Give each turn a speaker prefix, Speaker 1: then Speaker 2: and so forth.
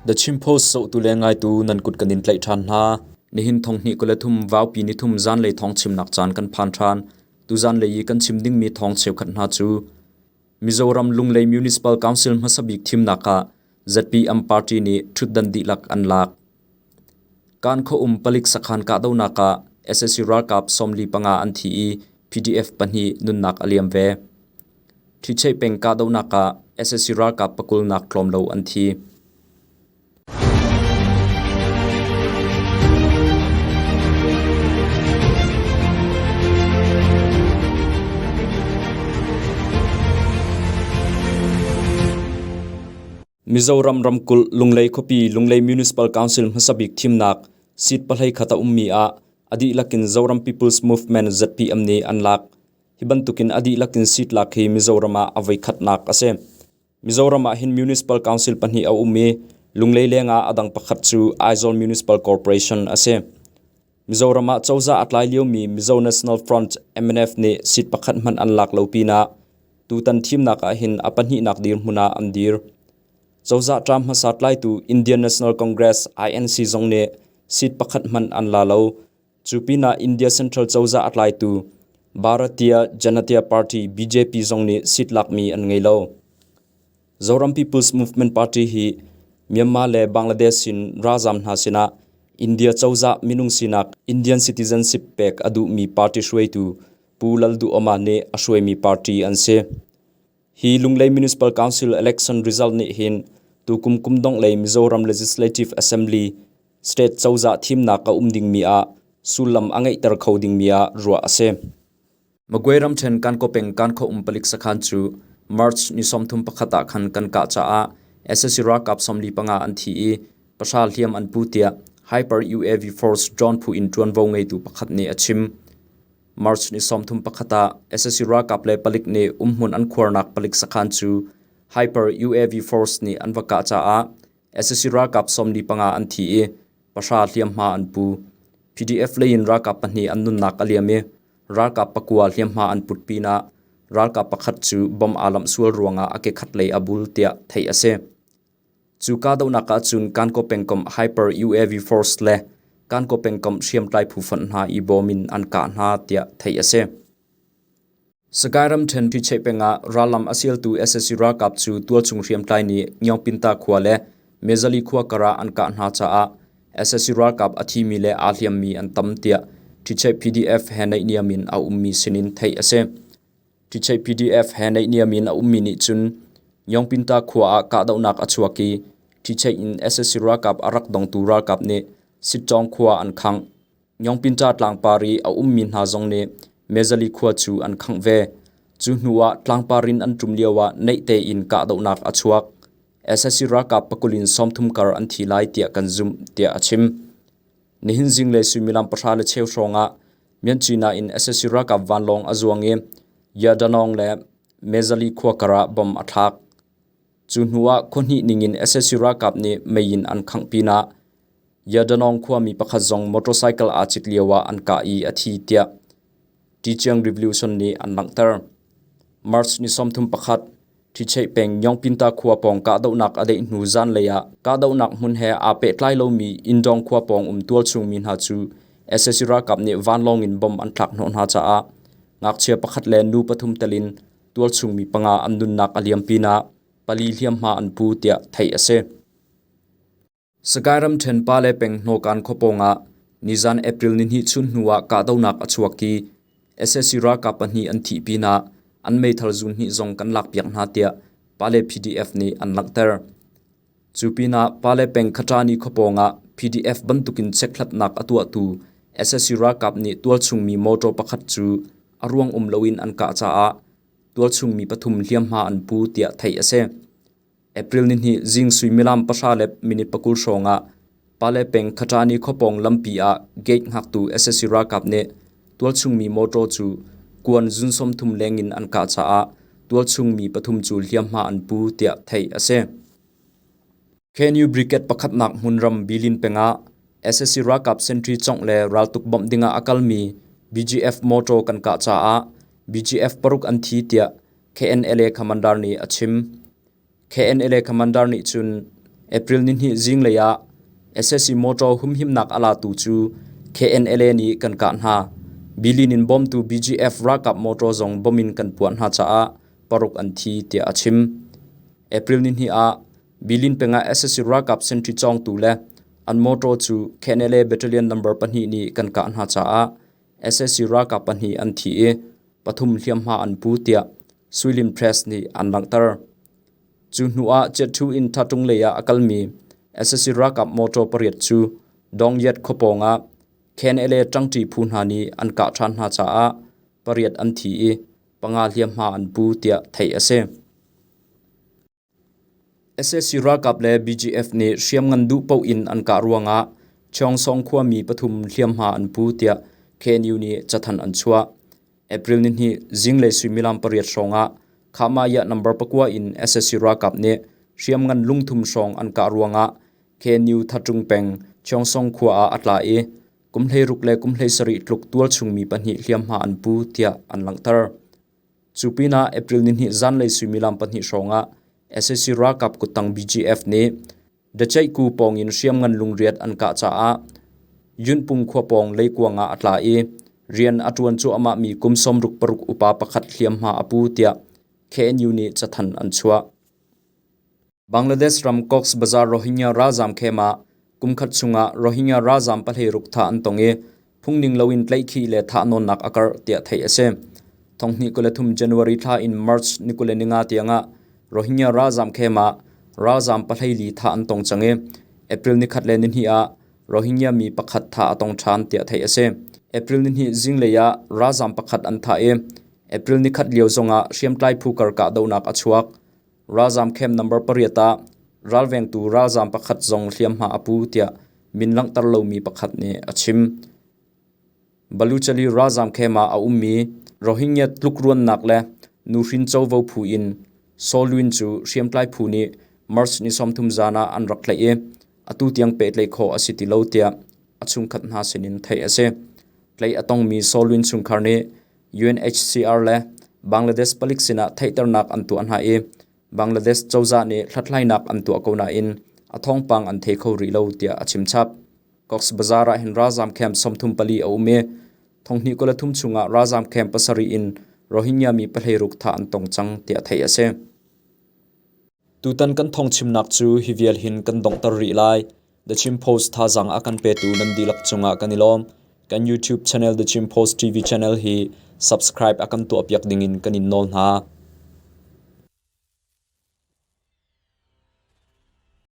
Speaker 1: The Chin Post zohtu le ngaitu nan kut kan in tlaih ṭhan hna. Nihin thonghnih 23 vaupi nithum zanlei thawng chimnak caan kan phan ṭhan. Tuzan lei i kan chim dingmi thawng cheukhat hna cu Mizoram Lunglei Municipal Council hmasa bik thimnak ah ZPM party nih ṭhutdan dihlak an lak. Kan khuaum palik sakhan kahdohnak ah sac ralkap 45 an thi i PDF pahnih nunnak a liam ve. Ṭhicheih peng kahdohnak ah sac ralkap pakulnak tlawm lo an thi. Mizoram ramkulh Lunglei khuapi Lunglei Municipal Council hmasa bik thimnak seat pahlei khat a ummi ah a dihlak in Zoram People's Movement ZPM nih an lak. Hi bantukin a dihlak in seat lak hi Mizoram ah a voikhatnak a si. Mizoram ah hin Municipal Council pahnih a um i Lunglei lengah a dang pakhat cu Aizawl Municipal Corporation a si. Mizoram ah cozah a tlai liomi Mizo National Front MNF nih seat pakhat hmanh an lak lo pinah tutan thimnak ah hin a pahnihnak dirhmun ah an dir. Cozah ṭam hmasa tlaitu Indian National Congress INC zong nih seat pakhat hmanh an la lo. Cu pinah India Central cozah a tlaitu Bharatiya Janata Party BJP zong nih seat lakmi an ngei lo. Zoram People's Movement Party hi Myanmar le Bangladesh in ralzam hna sinah India cozah minung sinak Indian citizenship pek a duhmi party hruaitu Pu Lalduhoma nih a hruaimi party an si. Hi Lunglei Municipal Council election result nih hin tukum kum dongh lei Mizoram Legislative Assembly state cozah thimnak a um dingmi ah sullam a ngeihter kho dingmi ah ruah a si. Magway ramṭhen Kankaw peng Kankhaw um palik sakhan cu March ni 31 ah khan kan kah caah sac ralkap 45 an thi i pahra hliam an pu tiah Hyper UAV Force drone phu in ṭuanvo ngeitu pakhat nih a chim. March ni 31 ah sac ralkap le palik nih umhmun an khuarnak palik sakhan cu Hyper UAV Force nih an va kah caah sac ralkap 45 an thi i pahra hliamhma an pu. PDF lei in ralkap pahnih an nunnak a liam i ralkap pakua hliamhma an put pinah ralkap pakhat cu bom aa lamh sual ruangah a ke khat lei a bul tiah theih a si. Cu kahdohnak ah cun Kankaw pengkomh Hyper UAV Force le Kankaw pengkomh hriamtlai phu fonh hna i bawm in an kah hna tiah theih a si. Sagaing ramṭhen Phicheih peng ah rallam a sialtu sac ralkap cu tualchung hriamtlai nih Ngiangpinta khua le Mezali khua kar ah an kah hna caah sac ralkap a thimi le aa hliammi an tam tiah Ṭhicheih PDF he naihniam in a ummi sinin theih a si. Ṭhicheih PDF he naihniam in a ummi nih cun Ngiangpinta khua ah kahdohnak a chuak i Ṭhicheih in sac ralkap a rak dongtu ralkap nih Sitṭawng khua an khangh. Ngiangpinta tlangpar i a ummi hna zong nih Mezali khua cu an khangh ve. Cu hnu ah tlangpar in an ṭum lioah naih tein kahdohnak a chuak. Sac ralkap pakul in 30 kar an thi lai tiah kan zumh, tiah a chim. Nihin zinglei suimilam 10:15 hrawng ah Myantsyina in sac ralkap vanlawng a zuang i Yadanong le Mezali khua kar ah bom a thlak. Cu hnu ah khua hnih ningin sac ralkap nih mei in an khangh pinah Yadanong khuami pakhat zong motorcycle aa cit lioah an kah i a thi tiah Ṭichiang Revolution nih an langhter. March ni 31, Ṭhicheih peng Nyongpinta khua pawng kahdohnak a daih hnu zanlei ah kahdohnak hmun he aa pehtlai lomi Indawng khua pawng um tualchung mi hna cu sac ralkap nih vanlawng in bomb an thlak hnawh hna caah ngakchia pakhat le nu pathum tel in tualchung mi panga an nunnak a liam pinah pali hliamhma an pu tiah theih a si. Sagaing ramṭhen Pale peng Hnawkan khua pawngah nizan April nihnih chun hnu ah kahdohnak a chuak i sac ralkap pahnih an thih pinah an meithal zun hnih zong kan lakpiak hna tiah Pale PDF nih an langhter. Cu pinah Pale peng Khaṭani khua pawngah PDF bantukin chekhlatnak a tuahtu sac ralkap nih tualchung mi motor pakhat cu a ruang um loin an kah caah tualchung mi pathum hliamhma an pu tiah theih a si. April nihnih zing suimilam 10:20 hrawng ah Pale peng Khaṭani khuapawng lampi ah gate hngaktu sac ralkap nih tualchung mi motor cu kuan zun 30 leng in an kah caah tualchung mi pathum cu hliamhma an pu tiah theih a si. KNU Brigade pakhatnak hmunram Bilin peng ah sac ralkap sentry congh le raltuk bawmh dingah a kalmi BGF motor kan kah caah BGF paruk an thi tiah KNLA commander nih a chim. KNLA commander nih cun April nihnih zinglei ah sac motor humhimnak a latu cu KNLA nih kan kah hna. Bilin in bawmtu BGF ralkap motor zong bom in kan puah hna caah paruk an thi tiah a chim. April nihnih ah Bilin peng ah sac ralkap sentry cawngtu le an motor cu KNLA Battalion number pahnih nih kan kah hna caah sac ralkap pahnih an thi i pathum hliamhma an pu tiah Suilin Press nih an langhter. Cu hnu ah Chiatṭhu in Thatung lei ah a kalmi sac ralkap motor pariat cu Dongyat khua pawng ah KNLA ṭangṭi phu hna nih an kah ṭhan hna caah pariat an thi i panga hliamhma an pu tiah theih a si. Sac ralkap le BGF nih hriamngan duh paoh in an kah ruangah Cheongsong khuami pathum hliamhma an pu tiah KNU nih cathanh an chuah. April nihnih zinglei suimilam pariat hrawngah Khahmah number pakua in sac ralkap nih hriamngan lungthum hrawng an kah ruangah KNU Thatung peng Cheongsong khua ah a tla i kum 16 le kum 17 tluk tualchung mi pahnih hliamhma an pu tiah an langhter. Cu pinah April nihnih zanlei suimilam pahnih hrawngah sac ralkap kuttang BGF nih Daceihku pawngin hriamngan lungriat an kah caah Yunpung khua pawng leikuang ah a tla i rian a ṭuan cuahmahmi kum 66 upa pakhat hliamhma a pu tiah KNU nih cathanh an chuah. Bangladesh ram Cox's Bazar Rohingya ralzaam camp ah kumkhat chungah Rohingya ralzaam pahleiruk thah an tong i phungning loin tlaihkhih le thahnawnnak a karh tiah theih a si. Thonghnih 23 January thla in March ni 25 tiangah Rohingya ralzaam camp ah ralzaam pahleili thah an tong cang i April nikhat le nihnih ah Rohingya mi pakhat thah a tong ṭhan tiah theih a si. April nihnih zinglei ah ralzaam pakhat an thah i April nikhat lio zongah hriamtlai phu kar kahdohnak a chuak. Ralzaam camp number pariat ah ralvengtu ralzaam pakhat zong hliamhma a pu tiah min langhter lomi pakhat nih a chim. Baluchali ralzaam camp ah a ummi Rohingya tlukruannak le nuhrin covo phu in Saw Lwin cu hriamtlai phu nih March ni 30 zan ah an rak tlaih i atu tiang pehtlaih khawh a si ti lo tiah a chungkhat hna sinin theih a si. Tlaih a tongmi Saw Lwin chungkhar nih UNHCR le Bangladesh palik sinah theihternak an tuah hna i Bangladesh cozah nih hlathlainak an tuah ko nain a thawngpang an thei kho rih lo tiah a chimchap. Cox's Bazar ah hin ralzaam camp 34 a um i thonghnih 23 chungah ralzaam camp pasarih in Rohingya mi pahleiruk thah an tong cang tiah theih a si. Tutan kan thawngchimnak cu hi vial hin kan donghter rih lai. The Chin Post thazaang a kan petu nan dihlak cungah kan i lawm. Kan YouTube channel The Chin Post TV channel hi subscribe a kan tuahpiak dingin kan in nawl hna.